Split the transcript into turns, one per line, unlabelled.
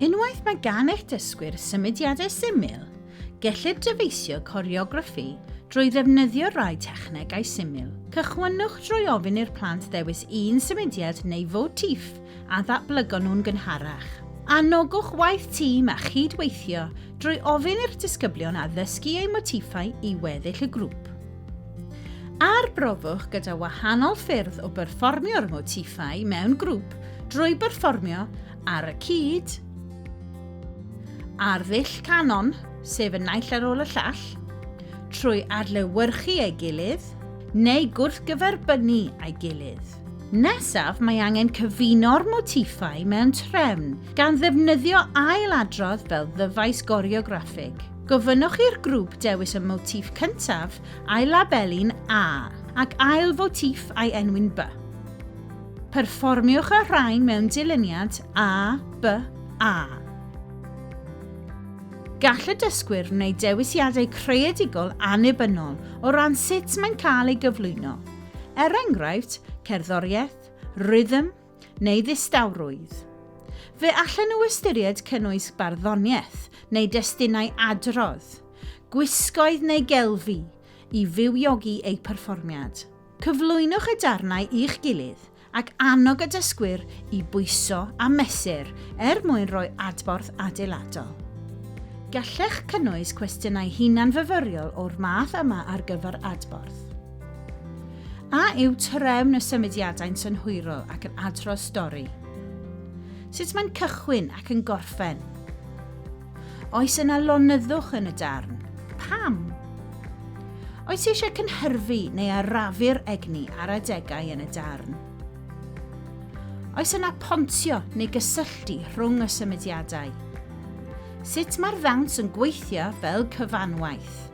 Unwaith mae gan eich dysgwyr symudiadau syml, gellir dyfeisio coreograffi drwy ddefnyddio rhai technegau syml. Cychwynnwch drwy ofyn i'r plant ddewis un symudiad neu fotiff a ddatblygon nhw'n gynharach. Anogwch waith tîm a chyd-weithio drwy ofyn i'r disgyblion addysgu eu motiffau i weddill y grŵp. Arbrofwch gyda wahanol ffyrdd o berfformio'r motiffau mewn grŵp drwy berfformio ar y cyd, ar ddull canon, sef y naill ar ôl y llall, trwy adlewyrchu ei gilydd, neu gwrthgyferbynnu â'i gilydd. Nesaf, mae angen cyfuno'r motiffau mewn trefn, gan ddefnyddio ail-adrodd fel ddyfais goreograffig. Gofynnwch i'r grŵp dewis y motiff cyntaf a'i labelu'n A, ac ail fotiff a'i enwi'n B. Perfformiwch y rhain mewn dilyniant A, B, A. Gall y dysgwyr wneud dewisiadau creadigol annibynnol o ran sut mae'n cael ei gyflwyno, er enghraifft, cerddoriaeth, rhythm neu ddistawrwydd. Fe allan nhw ystyried cynnwys barddoniaeth neu destunau adrodd, gwisgoedd neu gelfi i fywiogi eu perfformiad. Cyflwynwch y darnau i'ch gilydd ac annog y dysgwyr i bwyso a mesur er mwyn rhoi adborth adeiladol. Gallech cynnwys cwestiynau hunanfyfyriol o'r math yma ar gyfer adborth. A yw trefn y symudiadau'n synhwyrol ac yn adrodd stori? Sut mae'n cychwyn ac yn gorffen? Oes yna lonyddwch yn y darn? Pam? Oes eisiau cynhyrfu neu arafu'r egni ar adegau yn y darn? Oes yna pontio neu gysylltu rhwng y symudiadau? Sut mae'r ddawns yn gweithio fel cyfanwaith?